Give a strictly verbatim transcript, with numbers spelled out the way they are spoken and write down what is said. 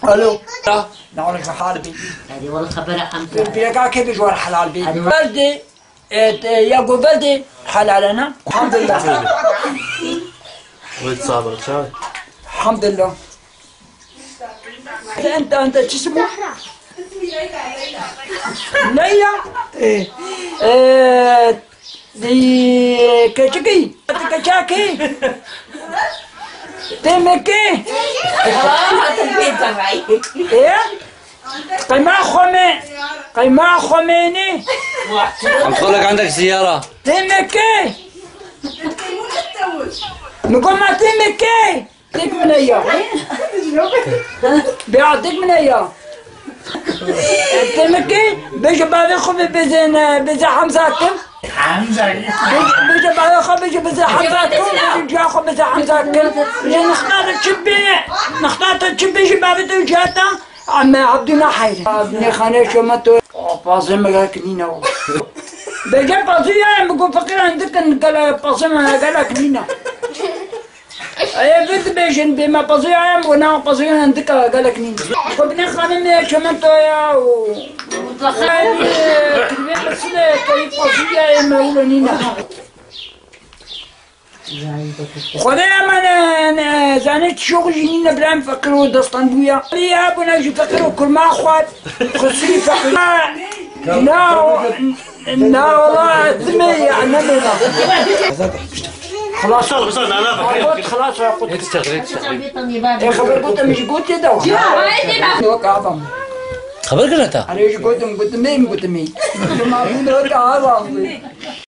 Alo. Ya, ne olacak hal bi? Hadi wal xebera Hamza. Pireka ke bi jwar helal bi. Hadi. Verdi. E, te, ya go verdi. Helal ana. Elhamdülillah. Wait, sabır, çay. Elhamdülillah. Ente, ente, çi ismu? Leyla. E. E, Di keçikî, di keçakî. Tê mekê. Ê? Qeyma xomê, qeyma xomênî. Em xwe lek endek ziyara. Tê mekê. Min got ma tê mekê. Dik min e ya. Bêa dik min e ya. Temikî, bêje bavê xwe bê-, bêje ne, bêje Hemza kim? Bêje, bêje bavê xwe bêje, bêje Hemza kim? Bêje ciya xwe bêje Hemza kim? Bêje nixta te çi bê, nixta te çi bêje bavê te ciya te? Ame Abdullah Hayri. Abdullah Xane şoma to. O, pazê me gel kinîne o. Bêje pazê ya, em got feqîran dikin, gele pazê me gele kinîne. Ê, vê dibêjin, bê me pezûya em û na pezûya hindika gelek nîn. Xwe binê xanimê çimento ya û kirvê misilê keyî pezûya ê me wilo nîne. Xwedê me ne, ne, zanê çi şox jî nîne, bira em feqir û destan bûya. Ya bûne jî feqir û kurma xwar. Xusî feqir. Na, na, wala, dimê ya, ne bêna. Xilasa, xilasa, nana. Got, xilasa, got. Ê, xeber gotim, ji gotê de. Yok, adam. Xeber kira ta? Erê, ji gotim, gotim, êm, gotim, êm. Cuma bû de, adam.